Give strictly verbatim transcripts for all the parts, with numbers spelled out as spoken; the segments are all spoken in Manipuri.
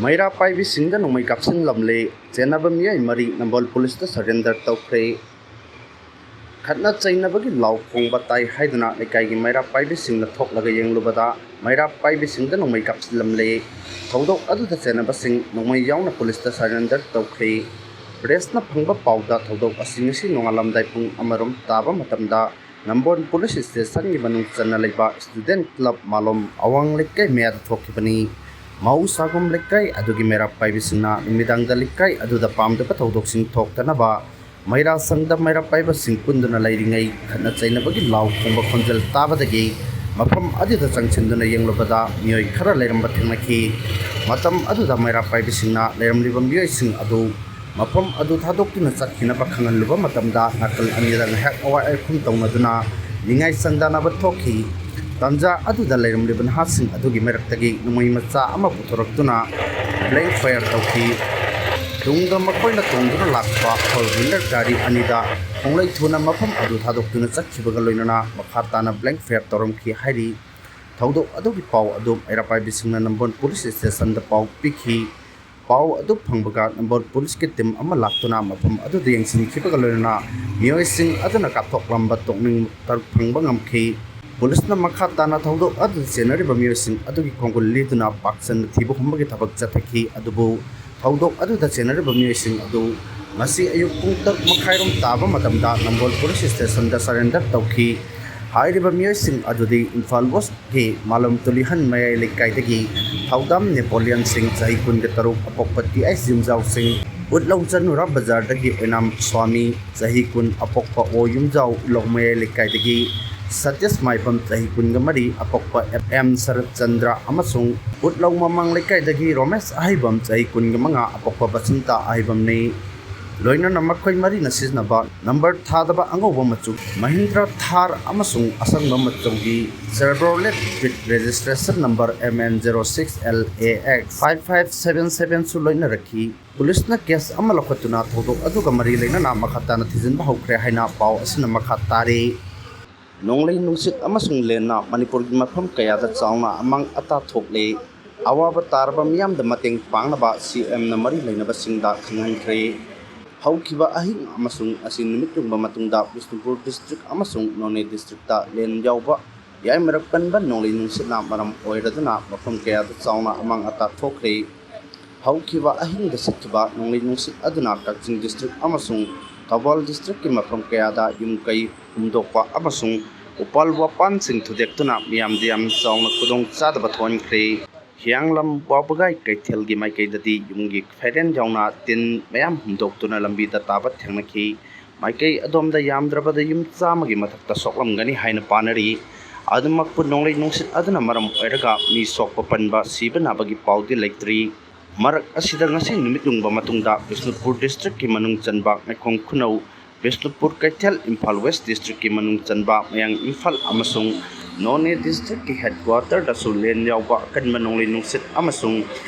ꯃꯩꯔꯥ ꯄꯥꯏꯕꯤꯁꯤꯡꯗ ꯅꯣꯡꯃꯩ ꯀꯥꯞꯁꯤꯜꯂꯝꯂꯦ꯫ ꯆꯦꯟꯅꯕ ꯃꯤꯑꯣꯏ ꯃꯔꯤ ꯅꯝꯕꯣꯜ ꯄꯨꯂꯤꯁꯇ ꯁꯔꯦꯟꯗꯔ ꯇꯧꯈ꯭ꯔꯦ꯫ ꯈꯠꯅ ꯆꯩꯅꯕꯒꯤ ꯂꯥꯎ ꯈꯣꯡꯕ ꯇꯥꯏ ꯍꯥꯏꯗꯨꯅ ꯂꯩꯀꯥꯏꯒꯤ ꯃꯩꯔꯥ ꯄꯥꯏꯕꯤꯁꯤꯡꯅ ꯊꯣꯛꯂꯒ ꯌꯦꯡꯂꯨꯕꯗ ꯃꯩꯔꯥ ꯄꯥꯏꯕꯤꯁꯤꯡꯗ ꯅꯣꯡꯃꯩ ꯀꯥꯞꯁꯤꯜꯂꯝꯂꯦ꯫ ꯊꯧꯗꯣꯛ ꯑꯗꯨꯗ ꯆꯦꯟꯅꯕꯁꯤꯡ ꯅꯣꯡꯃꯩ ꯌꯥꯎꯅ ꯄꯨꯂꯤꯁꯇ ꯁꯔꯦꯟꯗꯔ ꯇꯧꯈ꯭ꯔꯦ꯫ ꯄ꯭ꯔꯦꯁꯅ ꯐꯪꯕ ꯄꯥꯎꯗ ꯊꯧꯗꯣꯛ ꯑꯁꯤ ꯉꯁꯤ ꯅꯣꯡꯉꯥꯜꯂꯝꯗꯥꯏ ꯄꯨꯡ ꯑꯃꯔꯣꯝ ꯇꯥꯕ ꯃꯇꯝꯗ ꯅꯝꯕꯣꯜ ꯄꯨꯂꯤꯁ ꯁ꯭ꯇꯦꯁꯟꯒꯤ ꯃꯅꯨꯡ ꯆꯟꯅ ꯂꯩꯕ ꯁ꯭ꯇꯨꯗꯦꯟꯠ ꯀ꯭ꯂꯕ ꯃꯥꯂꯣꯝ ꯑꯋꯥꯡ ꯂꯩꯀꯥꯏ ꯃꯌꯥꯗ ꯊꯣꯛꯈꯤꯕꯅꯤ꯫ ꯃꯍꯧꯁꯥꯒꯨꯝ ꯂꯩꯀꯥꯏ ꯑꯗꯨꯒꯤ ꯃꯩꯔꯥ ꯄꯥꯏꯕꯤꯁꯤꯡꯅ ꯅꯨꯃꯤꯗꯥꯡꯗ ꯂꯩꯀꯥꯏ ꯑꯗꯨꯗ ꯄꯥꯝꯗꯕ ꯊꯧꯗꯣꯛꯁꯤꯡ ꯊꯣꯛꯇꯅꯕ ꯃꯩꯔꯥ ꯁꯪꯗ ꯃꯩꯔꯥ ꯄꯥꯏꯕꯁꯤꯡ ꯄꯨꯟꯗꯨꯅ ꯂꯩꯔꯤꯉꯩ ꯈꯠꯅ ꯆꯩꯅꯕꯒꯤ ꯂꯥꯎ ꯈꯣꯡꯕ ꯈꯣꯟꯖꯦꯜ ꯇꯥꯕꯗꯒꯤ ꯃꯐꯝ ꯑꯗꯨꯗ ꯆꯪꯁꯤꯟꯗꯨꯅ ꯌꯦꯡꯂꯨꯕꯗ ꯃꯤꯑꯣꯏ ꯈꯔ ꯂꯩꯔꯝꯕ ꯊꯦꯡꯅꯈꯤ꯫ ꯃꯇꯝ ꯑꯗꯨꯗ ꯃꯩꯔꯥ ꯄꯥꯏꯕꯤꯁꯤꯡꯅ ꯂꯩꯔꯝꯂꯤꯕ ꯃꯤꯑꯣꯏꯁꯤꯡ ꯑꯗꯨ ꯃꯐꯝ ꯑꯗꯨ ꯊꯥꯗꯣꯛꯇꯨꯅ ꯆꯠꯈꯤꯅꯕ ꯈꯪꯍꯜꯂꯨꯕ ꯃꯇꯝꯗ ꯅꯥꯀꯜ ꯑꯅꯤꯗ ꯉꯥꯏꯍꯥꯛ ꯑꯋꯥꯏ ꯑꯈꯨꯝ ꯇꯧꯅꯗꯨꯅ ꯅꯤꯡꯉꯥꯏ ꯆꯥꯡꯗꯅꯕ ꯊꯣꯛꯈꯤ꯫ ꯇꯥꯟꯖꯥ ꯑꯗꯨꯗ ꯂꯩꯔꯝꯂꯤꯕ ꯅꯍꯥꯁꯤꯡ ꯑꯗꯨꯒꯤ ꯃꯔꯛꯇꯒꯤ ꯅꯣꯡꯃꯩ ꯃꯆꯥ ꯑꯃ ꯄꯨꯊꯣꯔꯛꯇꯨꯅ ꯕ꯭ꯂꯦꯡ ꯐꯥꯌꯔ ꯇꯧꯈꯤ꯫ ꯇꯨꯡꯗ ꯃꯈꯣꯏꯅ ꯇꯣꯡꯗꯨꯅ ꯂꯥꯛꯄ ꯐꯣꯔ ꯋꯤꯂꯔ ꯒꯥꯔꯤ ꯑꯅꯤꯗ ꯈꯣꯡꯂꯩ ꯊꯨꯅ ꯃꯐꯝ ꯑꯗꯨ ꯊꯥꯗꯣꯛꯇꯨꯅ ꯆꯠꯈꯤꯕꯒ ꯂꯣꯏꯅꯅ ꯃꯈꯥ ꯇꯥꯅ ꯕ꯭ꯂꯦꯡ ꯐꯥꯌꯔ ꯇꯧꯔꯝꯈꯤ ꯍꯥꯏꯔꯤ꯫ ꯊꯧꯗꯣꯛ ꯑꯗꯨꯒꯤ ꯄꯥꯎ ꯑꯗꯨ ꯃꯩꯔꯥ ꯄꯥꯏꯕꯤꯁꯤꯡꯅ ꯅꯝꯕꯣꯜ ꯄꯨꯂꯤꯁ ꯁ꯭ꯇꯦꯁꯟꯗ ꯄꯥꯎ ꯄꯤꯈꯤ꯫ ꯄꯥꯎ ꯑꯗꯨ ꯐꯪꯕꯒ ꯅꯝꯕꯣꯜ ꯄꯨꯂꯤꯁꯀꯤ ꯇꯤꯝ ꯑꯃ ꯂꯥꯛꯇꯨꯅ ꯃꯐꯝ ꯑꯗꯨꯗ ꯌꯦꯡꯁꯤꯟꯈꯤꯕꯒ ꯂꯣꯏꯅꯅ ꯃꯤꯑꯣꯏꯁꯤꯡ ꯑꯗꯨꯅ ꯀꯥꯞꯊꯣꯛꯂꯝꯕ ꯇꯣꯛꯅꯤꯡ ꯇꯔꯨꯛ ꯐꯪꯕ ꯉꯝꯈꯤ꯫ ꯄꯨꯂꯤꯁꯅ ꯃꯈꯥ ꯇꯥꯅ ꯊꯧꯗꯣꯛ ꯑꯗꯨꯗ ꯆꯦꯟꯅꯔꯤꯕ ꯃꯤꯑꯣꯏꯁꯤꯡ ꯑꯗꯨꯒꯤ ꯈꯣꯡꯒꯨꯜ ꯂꯤꯗꯨꯅ ꯄꯥꯛ ꯆꯟꯅ ꯊꯤꯕ ꯍꯨꯝꯕꯒꯤ ꯊꯕꯛ ꯆꯠꯊꯈꯤ꯫ ꯑꯗꯨꯕꯨ ꯊꯧꯗꯣꯛ ꯑꯗꯨꯗ ꯆꯦꯟꯅꯔꯤꯕ ꯃꯤꯑꯣꯏꯁꯤꯡ ꯑꯗꯨ ꯉꯁꯤ ꯑꯌꯨꯛ ꯄꯨꯡ ꯇꯔꯨꯛ ꯃꯈꯥꯏꯔꯣꯝ ꯇꯥꯕ ꯃꯇꯝꯗ ꯅꯝꯕꯣꯜ ꯄꯨꯂꯤꯁ ꯁ꯭ꯇꯦꯁꯟꯗ ꯁꯔꯦꯟꯗꯔ ꯇꯧꯈꯤ꯫ ꯍꯥꯏꯔꯤꯕ ꯃꯤꯑꯣꯏꯁꯤꯡ ꯑꯗꯨꯗꯤ ꯏꯝꯐꯥꯜ ꯋꯦꯁꯀꯤ ꯃꯥꯂꯣꯝ ꯇꯨꯂꯤꯍꯟ ꯃꯌꯥꯏ ꯂꯩꯀꯥꯏꯗꯒꯤ ꯊꯧꯗꯥꯝ ꯅꯦꯄꯣꯂꯤꯌꯟ ꯁꯤꯡ, ꯆꯍꯤ ꯀꯨꯟꯒ ꯇꯔꯨꯛ, ꯑꯄꯣꯛꯄ ꯇꯤ ꯑꯥꯏ ꯌꯨꯝꯖꯥꯎ ꯁꯤꯡ, ꯎꯠꯂꯧ ꯆꯅꯨꯔꯥ ꯕꯖꯥꯔꯗꯒꯤ ꯑꯣꯏꯅꯥꯝ ꯁ꯭ꯋꯥꯃꯤ, ꯆꯍꯤ ꯀꯨꯟ, ꯑꯄꯣꯛꯄ ꯑꯣ ꯌꯨꯝꯖꯥꯎ ꯎꯠꯂꯧ ꯃꯌꯥꯏ ꯂꯩꯀꯥꯏꯗꯒꯤ ꯁꯇꯤꯁ ꯃꯥꯏꯕꯝ, ꯆꯍꯤ ꯀꯨꯟꯒ ꯃꯔꯤ, ꯑꯄꯣꯛꯄ ꯑꯦꯝ ꯁꯔꯠ ꯆꯟꯗ꯭ꯔ ꯑꯃꯁꯨꯡ ꯎꯠꯂꯧ ꯃꯃꯥꯡ ꯂꯩꯀꯥꯏꯗꯒꯤ ꯔꯣꯃꯦꯁ ꯑꯍꯩꯕꯝ, ꯆꯍꯤ ꯀꯨꯟꯒ ꯃꯉꯥ, ꯑꯄꯣꯛꯄ ꯕꯁꯟꯇ ꯑꯍꯩꯕꯝꯅꯤ꯫ ꯂꯣꯏꯅꯅ ꯃꯈꯣꯏ ꯃꯔꯤꯅ ꯁꯤꯖꯤꯟꯅꯕ ꯅꯝꯕꯔ ꯊꯥꯗꯕ ꯑꯉꯧꯕ ꯃꯆꯨ ꯃꯍꯤꯟꯗ꯭ꯔ ꯊꯥꯔ ꯑꯃꯁꯨꯡ ꯑꯁꯪꯕ ꯃꯆꯨꯒꯤ Chevrolet Beat registration number M N zero six L A X five five seven seven ꯁꯨ ꯂꯣꯏꯅꯔꯛꯈꯤ꯫ ꯄꯨꯂꯤꯁꯅ ꯀꯦꯁ ꯑꯃ ꯂꯧꯈꯠꯇꯨꯅ ꯊꯧꯗꯣꯛ ꯑꯗꯨꯒ ꯃꯔꯤ ꯂꯩꯅꯅ ꯃꯈꯥ ꯇꯥꯅ ꯊꯤꯖꯤꯟꯕ ꯍꯧꯈ꯭ꯔꯦ ꯍꯥꯏꯅ ꯄꯥꯎ ꯑꯁꯤꯅ ꯃꯈꯥ ꯇꯥꯔꯤ꯫ ꯅꯣꯡꯂꯩ ꯅꯨꯡꯁꯤꯠ ꯑꯃꯁꯨꯡ ꯂꯦꯟꯅ ꯃꯅꯤꯄꯨꯔꯒꯤ ꯃꯐꯝ ꯀꯌꯥꯗ ꯆꯥꯎꯅ ꯑꯃꯥꯡ ꯑꯇꯥ ꯊꯣꯛꯂꯦ꯫ ꯑꯋꯥꯕ ꯇꯥꯔꯕ ꯃꯤꯌꯥꯝꯗ ꯃꯇꯦꯡ ꯄꯥꯡꯅꯕ ꯁꯤ ꯑꯦꯝꯅ ꯃꯔꯤ ꯂꯩꯅꯕꯁꯤꯡꯗ ꯈꯪꯍꯟꯈ꯭ꯔꯦ꯫ ꯍꯧꯈꯤꯕ ꯑꯍꯤꯡ ꯑꯃꯁꯨꯡ ꯑꯁꯤ ꯅꯨꯃꯤꯠ ꯌꯨꯡꯕ ꯃꯇꯨꯡꯗ ꯕꯤꯁꯅꯨꯄꯨꯔ ꯗꯤꯁꯇ꯭ꯔꯤꯛ ꯑꯃꯁꯨꯡ ꯅꯣꯅꯦ ꯗꯤꯁꯇ꯭ꯔꯤꯛꯇ ꯂꯦꯟ ꯌꯥꯎꯕ ꯌꯥꯏꯃꯔꯛ ꯀꯟꯕ ꯅꯣꯡꯂꯩ ꯅꯨꯡꯁꯤꯠꯅ ꯃꯔꯝ ꯑꯣꯏꯔꯗꯨꯅ ꯃꯐꯝ ꯀꯌꯥꯗ ꯆꯥꯎꯅ ꯑꯃꯥꯡ ꯑꯇꯥ ꯊꯣꯛꯈ꯭ꯔꯦ꯫ ꯍꯧꯈꯤꯕ ꯑꯍꯤꯡꯗ ꯁꯤꯠꯈꯤꯕ ꯅꯣꯡꯂꯩ ꯅꯨꯡꯁꯤꯠ ꯑꯗꯨꯅ ꯀꯛꯆꯤꯡ ꯗꯤꯁꯇ꯭ꯔꯤꯛ ꯑꯃꯁꯨꯡ ꯊꯧꯕꯥꯜ ꯗꯤꯁꯇ꯭ꯔꯤꯛꯀꯤ ꯃꯐꯝ ꯀꯌꯥꯗ ꯌꯨꯝ ꯀꯩ ꯍꯨꯝꯗꯣꯛꯄ ꯑꯃꯁꯨꯡ ꯎꯄꯥꯜ ꯋꯥꯄꯥꯟꯁꯤꯡ ꯊꯨꯗꯦꯛꯇꯨꯅ ꯃꯤꯌꯥꯝꯗ ꯌꯥꯝꯅ ꯆꯥꯎꯅ ꯈꯨꯗꯣꯡ ꯆꯥꯗꯕ ꯊꯣꯛꯍꯟꯈ꯭ꯔꯦ꯫ ꯍꯤꯌꯥꯡꯂꯝ ꯋꯥꯕꯒꯥꯏ ꯀꯩꯊꯦꯜꯒꯤ ꯃꯥꯏꯀꯩꯗꯗꯤ ꯌꯨꯝꯒꯤ ꯐꯥꯏꯔꯦꯟ ꯌꯥꯎꯅ ꯇꯤꯟ ꯃꯌꯥꯝ ꯍꯨꯝꯗꯣꯛꯇꯨꯅ ꯂꯝꯕꯤꯗ ꯇꯥꯕ ꯊꯦꯡꯅꯈꯤ꯫ ꯃꯥꯏꯀꯩ ꯑꯗꯣꯝꯗ ꯌꯥꯝꯗ꯭ꯔꯕꯗ ꯌꯨꯝ ꯆꯥꯝꯃꯒꯤ ꯃꯊꯛꯇ ꯁꯣꯛꯂꯝꯒꯅꯤ ꯍꯥꯏꯅ ꯄꯥꯅꯔꯤ꯫ ꯑꯗꯨꯃꯛꯄꯨ ꯅꯣꯡꯂꯩ ꯅꯨꯡꯁꯤꯠ ꯑꯗꯨꯅ ꯃꯔꯝ ꯑꯣꯏꯔꯒ ꯃꯤ ꯁꯣꯛꯄ ꯄꯟꯕ, ꯁꯤꯕ ꯅꯥꯕꯒꯤ ꯄꯥꯎꯗꯤ ꯂꯩꯇ꯭ꯔꯤ꯫ ꯃꯔꯛ ꯑꯁꯤꯗ ꯉꯁꯤ ꯅꯨꯃꯤꯠ ꯌꯨꯡꯕ ꯃꯇꯨꯡꯗ ꯕꯤꯁꯅꯨꯄꯨꯔ ꯗꯤꯁꯇ꯭ꯔꯤꯛꯀꯤ ꯃꯅꯨꯡ ꯆꯟꯕ ꯉꯥꯏꯈꯣꯡ ꯈꯨꯅꯧ, ꯕꯤꯁꯅꯨꯄꯨꯔ ꯀꯩꯊꯦꯜ, ꯏꯝꯐꯥꯜ ꯋꯦꯁ ꯗꯤꯁꯇ꯭ꯔꯤꯛꯀꯤ ꯃꯅꯨꯡ ꯆꯟꯕ ꯃꯌꯥꯡ ꯏꯝꯐꯥꯜ ꯑꯃꯁꯨꯡ ꯅꯣꯅꯦ ꯗꯤꯁꯇ꯭ꯔꯤꯛꯀꯤ ꯍꯦꯗꯀ꯭ꯋꯥꯇꯔꯗꯁꯨ ꯂꯦꯟ ꯌꯥꯎꯕ ꯑꯀꯟꯕ ꯅꯣꯡꯂꯩ ꯅꯨꯡꯁꯤꯠ ꯑꯃꯁꯨꯡ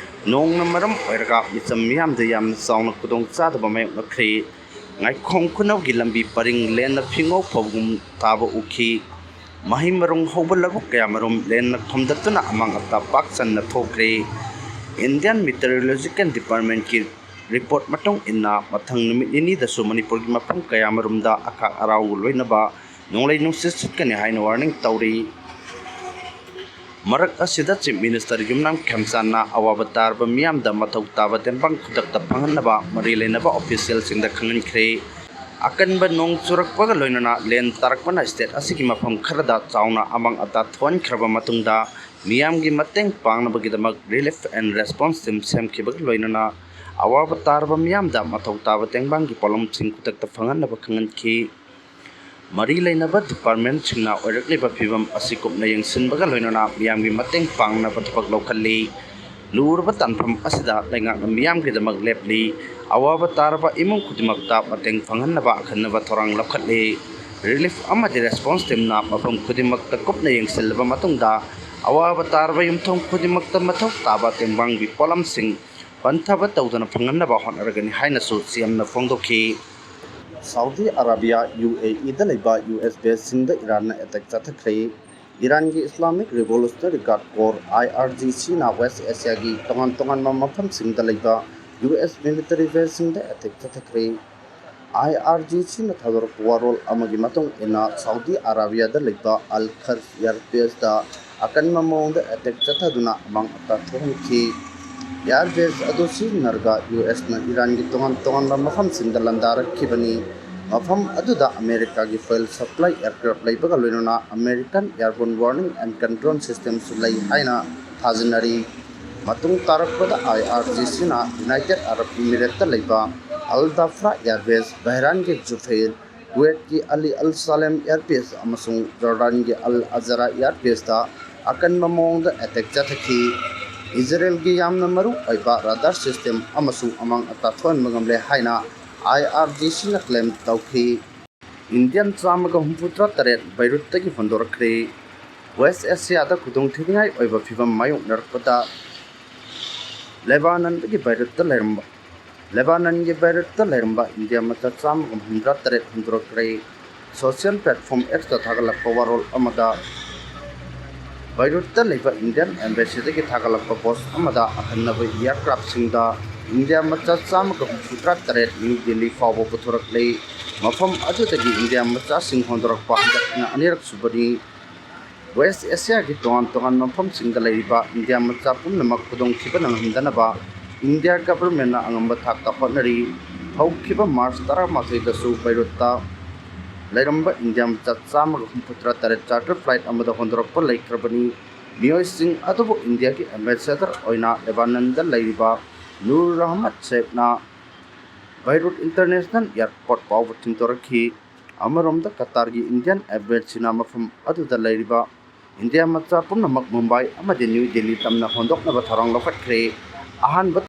ꯅꯣꯡꯅ ꯃꯔꯝ ꯑꯣꯏꯔꯒ ꯃꯤꯆꯝ ꯃꯤꯌꯥꯝꯗ ꯌꯥꯝꯅ ꯆꯥꯎꯅ ꯈꯨꯗꯣꯡ ꯆꯥꯗꯕ ꯃꯥꯌꯣꯛꯅꯈ꯭ꯔꯦ꯫ ꯉꯥꯏꯈꯣꯡ ꯈꯨꯅꯧꯒꯤ ꯂꯝꯕꯤ ꯄꯔꯤꯡ ꯂꯦꯟꯅ ꯐꯤꯉꯧ ꯐꯧꯒꯨꯝ ꯇꯥꯕ ꯎꯈꯤ꯫ ꯃꯍꯩ ꯃꯔꯣꯡ ꯍꯧꯕ ꯂꯧꯕꯨꯛ ꯀꯌꯥꯃꯔꯨꯝ ꯂꯦꯟꯅ ꯊꯣꯝꯗꯠꯇꯨꯅ ꯑꯃꯥꯡ ꯑꯇꯥ ꯄꯥꯛ ꯆꯟꯅ ꯊꯣꯛꯈ꯭ꯔꯦ꯫ ꯏꯟꯗꯤꯌꯟ ꯃꯤꯇꯤꯑꯣꯔꯣꯂꯣꯖꯤꯀꯦꯜ ꯗꯤꯄꯥꯔꯠꯃꯦꯟꯠꯀꯤ ꯔꯤꯄꯣꯔꯠ ꯃꯇꯨꯡ ꯏꯟꯅ, ꯃꯊꯪ ꯅꯨꯃꯤꯠ ꯅꯤꯅꯤꯗꯁꯨ ꯃꯅꯤꯄꯨꯔꯒꯤ ꯃꯐꯝ ꯀꯌꯥꯃꯔꯨꯝꯗ ꯑꯈꯥꯛ ꯑꯔꯥꯎꯒ ꯂꯣꯏꯅꯕ ꯅꯣꯡꯂꯩ ꯅꯨꯡꯁꯤꯠ ꯁꯤꯠꯀꯅꯤ ꯍꯥꯏꯅ ꯋꯥꯔꯅꯤꯡ ꯇꯧꯔꯤ꯫ ꯃꯔꯛ ꯑꯁꯤꯗ ꯆꯤꯐ ꯃꯤꯅꯤꯁꯇꯔ ꯌꯨꯝꯅꯥꯝ ꯈꯦꯝꯆꯥꯟꯅ ꯑꯋꯥꯕ ꯇꯥꯔꯕ ꯃꯤꯌꯥꯝꯗ ꯃꯊꯧ ꯇꯥꯕ ꯇꯦꯡꯕꯥꯡ ꯈꯨꯗꯛꯇ ꯐꯪꯍꯟꯅꯕ ꯃꯔꯤ ꯂꯩꯅꯕ ꯑꯣꯐꯤꯁꯤꯌꯦꯜꯁꯤꯡꯗ ꯈꯪꯍꯟꯈ꯭ꯔꯦ꯫ ꯑꯀꯟꯕ ꯅꯣꯡ ꯆꯨꯔꯛꯄꯒ ꯂꯣꯏꯅꯅ ꯂꯦꯟ ꯇꯥꯔꯛꯄꯅ ꯁ꯭ꯇꯦꯠ ꯑꯁꯤꯒꯤ ꯃꯐꯝ ꯈꯔꯗ ꯆꯥꯎꯅ ꯑꯃꯥꯡ ꯑꯇꯥ ꯊꯣꯛꯍꯟꯈ꯭ꯔꯕ ꯃꯇꯨꯡꯗ, ꯃꯤꯌꯥꯝꯒꯤ ꯃꯇꯦꯡ ꯄꯥꯡꯅꯕꯒꯤꯗꯃꯛ ꯔꯤꯂꯤꯐ ꯑꯦꯟ ꯔꯦꯁꯄꯣꯟꯁ ꯇꯤꯝ ꯁꯦꯝꯈꯤꯕꯒ ꯂꯣꯏꯅꯅ ꯑꯋꯥꯕ ꯇꯥꯔꯕ ꯃꯤꯌꯥꯝꯗ ꯃꯊꯧ ꯇꯥꯕ ꯇꯦꯡꯕꯥꯡꯒꯤ ꯄꯣꯠꯂꯝꯁꯤꯡ ꯈꯨꯗꯛꯇ ꯐꯪꯍꯟꯅꯕ ꯈꯪꯍꯟꯈꯤ꯫ ꯃꯔꯤ ꯂꯩꯅꯕ ꯗꯤꯄꯥꯔꯠꯃꯦꯟꯠꯁꯤꯡꯅ ꯑꯣꯏꯔꯛꯂꯤꯕ ꯐꯤꯚꯝ ꯑꯁꯤ ꯀꯨꯞꯅ ꯌꯦꯡꯁꯤꯟꯕꯒ ꯂꯣꯏꯅꯅ ꯃꯤꯌꯥꯝꯒꯤ ꯃꯇꯦꯡ ꯄꯥꯡꯅꯕ ꯊꯕꯛ ꯂꯧꯈꯠꯂꯤ꯫ ꯂꯨꯔꯕ ꯇꯥꯟꯐꯝ ꯑꯁꯤꯗ ꯂꯩꯉꯥꯛꯅ ꯃꯤꯌꯥꯝꯒꯤꯗꯃꯛ ꯂꯦꯞꯂꯤ꯫ ꯑꯋꯥꯕ ꯇꯥꯔꯕ ꯏꯃꯨꯡ ꯈꯨꯗꯤꯡꯃꯛꯇ ꯃꯇꯦꯡ ꯐꯪꯍꯟꯅꯕ ꯑꯈꯟꯅꯕ ꯊꯧꯔꯥꯡ ꯂꯧꯈꯠꯂꯤ꯫ ꯔꯤꯂꯤꯐ ꯑꯃꯗꯤ ꯔꯦꯁꯄꯣꯟꯁ ꯇꯤꯝꯅ ꯃꯐꯝ ꯈꯨꯗꯤꯡꯃꯛꯇ ꯀꯨꯞꯅ ꯌꯦꯡꯁꯤꯜꯂꯕ ꯃꯇꯨꯡꯗ, ꯑꯋꯥꯕ ꯇꯥꯔꯕ ꯌꯨꯝꯊꯣꯡ ꯈꯨꯗꯤꯡꯃꯛꯇ ꯃꯊꯧ ꯇꯥꯕ ꯇꯦꯡꯕꯥꯡꯒꯤ ꯄꯣꯠꯂꯝꯁꯤꯡ ꯄꯟꯊꯕ ꯇꯧꯗꯅ ꯐꯪꯍꯟꯅꯕ ꯍꯣꯠꯅꯔꯒꯅꯤ ꯍꯥꯏꯅꯁꯨ ꯁꯤ ꯑꯦꯝꯅ ꯐꯣꯡꯗꯣꯛꯈꯤ꯫ ꯁꯥꯎꯗꯤ ꯑꯔꯥꯕꯤꯌꯥ, ꯌꯨ ꯑꯦ ꯏꯗ ꯂꯩꯕ ꯌꯨ ꯑꯦꯁ ꯕꯦꯁꯁꯤꯡꯗ ꯏꯔꯥꯟꯅ ꯑꯦꯇꯦꯛ ꯆꯠꯊꯈ꯭ꯔꯦ꯫ ꯏꯔꯥꯟꯒꯤ Islamic Revolutionary Guard Corps, I R G C ꯅ West Asia ꯒꯤ ꯇꯣꯉꯥꯟ ꯇꯣꯉꯥꯟꯕ ꯃꯐꯝꯁꯤꯡꯗ ꯂꯩꯕ U S military base ꯁꯤꯡꯗ attack ꯆꯠꯊꯈ꯭ꯔꯦ꯫ I R G C ꯅ ꯊꯥꯗꯣꯔꯛꯄ ꯋꯥꯔꯣꯜ ꯑꯃꯒꯤ ꯃꯇꯨꯡ ꯏꯟꯅ, Saudi Arabia ꯗ ꯂꯩꯕ Al Kharj air base ꯇ ꯑꯀꯟꯕ ꯃꯑꯣꯡꯗ attack ꯆꯠꯊꯗꯨꯅ ꯑꯃꯥꯡ ꯑꯇꯥ ꯊꯣꯛꯍꯟꯈꯤ꯫ Air base ꯑꯗꯨ ꯁꯤꯖꯤꯟꯅꯔꯒ U S ꯅ ꯏꯔꯥꯟꯒꯤ ꯇꯣꯉꯥꯟ ꯇꯣꯉꯥꯟꯕ ꯃꯐꯝꯁꯤꯡꯗ ꯂꯥꯟꯗꯥꯔꯛꯈꯤꯕꯅꯤ꯫ ꯃꯐꯝ ꯑꯗꯨꯗ ꯑꯃꯦꯔꯤꯀꯥꯒꯤ fuel supply aircraft ꯂꯩꯕꯒ ꯂꯣꯏꯅꯅ American airborne warning and control system ꯁꯨ ꯂꯩ ꯍꯥꯏꯅ ꯊꯥꯖꯅꯔꯤ꯫ ꯃꯇꯨꯡ ꯇꯥꯔꯛꯄꯗ I R G C ꯅ United Arab Emirates ꯇ ꯂꯩꯕ Al Dhafra air base, ꯕꯍꯔꯥꯏꯟꯒꯤ ꯖꯨꯐꯦꯜ, ꯀꯨꯋꯦꯠꯀꯤ Ali Al Salem air base ꯑꯃꯁꯨꯡ ꯖꯣꯔꯗꯥꯟꯒꯤ Al Azara air base ꯇ ꯑꯀꯟꯕ ꯃꯑꯣꯡꯗ attack ꯆꯠꯊꯈꯤ꯫ ꯏꯖꯔꯦꯜꯒꯤ ꯌꯥꯝꯅ ꯃꯔꯨ ꯑꯣꯏꯕ radar system ꯑꯃꯁꯨ ꯑꯃꯥꯡ ꯑꯇꯥ ꯊꯣꯛꯍꯟꯕ ꯉꯝꯂꯦ ꯍꯥꯏꯅ I R G C ꯅ claim ꯇꯧꯈꯤ꯫ Indian ꯆꯥꯝꯃꯒ ꯍꯨꯝꯐꯨꯇꯔꯥ ꯇꯔꯦꯠ ꯕꯩꯔꯨꯠꯇꯒꯤ ꯍꯣꯟꯗꯣꯔꯛꯈ꯭ꯔꯦ꯫ West Asia ꯗ ꯈꯨꯗꯣꯡꯊꯤꯅꯤꯡꯉꯥꯏ ꯑꯣꯏꯕ ꯐꯤꯚꯝ ꯃꯥꯌꯣꯛꯅꯔꯛꯄꯗ ꯂꯦꯕꯥꯅꯟꯗꯒꯤ ꯕꯩꯔꯨꯠꯇ ꯂꯩꯔꯝꯕ, ꯂꯦꯕꯥꯅꯟꯒꯤ ꯕꯩꯔꯨꯠꯇ ꯂꯩꯔꯝꯕ ꯏꯟꯗꯤꯌꯥ ꯃꯆꯥ ꯆꯥꯝꯃꯒ ꯍꯨꯝꯐꯨꯇꯔꯥ ꯇꯔꯦꯠ ꯍꯣꯟꯗꯣꯔꯛꯈ꯭ꯔꯦ꯫ Social platform X ꯇ ꯊꯥꯒꯠꯂꯛꯄ ꯋꯥꯔꯣꯜ ꯑꯃꯗ, ꯕꯩꯔꯨꯠꯇ ꯂꯩꯕ Indian Embassy ꯗꯒꯤ ꯊꯥꯒꯠꯂꯛꯄ post ꯑꯃꯗ ꯑꯈꯟꯅꯕ aircraft ꯁꯤꯡꯗ ꯏꯟꯗꯤꯌꯥ ꯃꯆꯥ ꯆꯥꯝꯃꯒ ꯍꯨꯝꯐꯨꯇꯔꯥ ꯇꯔꯦꯠ ꯅ꯭ꯌꯨ ꯗꯤꯜꯂꯤ ꯐꯥꯎꯕ ꯄꯨꯊꯣꯔꯛꯂꯦ꯫ ꯃꯐꯝ ꯑꯗꯨꯗꯒꯤ ꯏꯟꯗꯤꯌꯥ ꯃꯆꯥꯁꯤꯡ ꯍꯣꯟꯗꯣꯔꯛꯄ ꯍꯟꯗꯛꯅ ꯑꯅꯤꯔꯛ ꯁꯨꯕꯅꯤ꯫ West Asia ꯒꯤ ꯇꯣꯉꯥꯟ ꯇꯣꯉꯥꯟꯕ ꯃꯐꯝꯁꯤꯡꯗ ꯂꯩꯔꯤꯕ ꯏꯟꯗꯤꯌꯥ ꯃꯆꯥ ꯄꯨꯝꯅꯃꯛ ꯈꯨꯗꯣꯡꯊꯤꯕ ꯅꯪꯍꯟꯗꯅꯕ ꯏꯟꯗꯤꯌꯥ government ꯅ ꯑꯉꯝꯕ ꯊꯥꯛꯇ ꯍꯣꯠꯅꯔꯤ꯫ ꯍꯧꯈꯤꯕ March ꯇꯔꯥꯃꯥꯊꯣꯏꯗꯁꯨ ꯕꯩꯔꯨꯠꯇ ꯂꯩꯔꯝꯕ ꯏꯟꯗꯤꯌꯥ ꯃꯆꯥ ꯆꯥꯝꯃꯒ ꯍꯨꯝꯐꯨꯇꯔꯥ ꯇꯔꯦꯠ charter flight ꯑꯃꯗ ꯍꯣꯟꯗꯣꯔꯛꯄ ꯂꯩꯈ꯭ꯔꯕꯅꯤ꯫ ꯃꯤꯑꯣꯏꯁꯤꯡ ꯑꯗꯨꯕꯨ ꯏꯟꯗꯤꯌꯥꯒꯤ ambassador ꯑꯣꯏꯅ ꯂꯦꯕꯥꯅꯟꯗ ꯂꯩꯔꯤꯕ ꯅꯨꯔ ꯔꯍꯃꯠ ꯁꯦꯈꯅ ꯕꯩꯔꯨꯠ International Airport ꯐꯥꯎꯕ ꯊꯤꯟꯗꯣꯔꯛꯈꯤ꯫ ꯑꯃꯔꯣꯝꯗ, ꯀꯇꯥꯔꯒꯤ Indian Embassy ꯅ ꯃꯐꯝ ꯑꯗꯨꯗ ꯂꯩꯔꯤꯕ ꯏꯟꯗꯤꯌꯥ ꯃꯆꯥ ꯄꯨꯝꯅꯃꯛ ꯃꯨꯝꯕꯥꯏ ꯑꯃꯗꯤ ꯅ꯭ꯌꯨ ꯗꯤꯜꯂꯤ ꯇꯝꯅ ꯍꯣꯟꯗꯣꯛꯅꯕ ꯊꯧꯔꯥꯡ ꯂꯧꯈꯠꯈ꯭ꯔꯦ꯫ ꯑꯍꯥꯟꯕ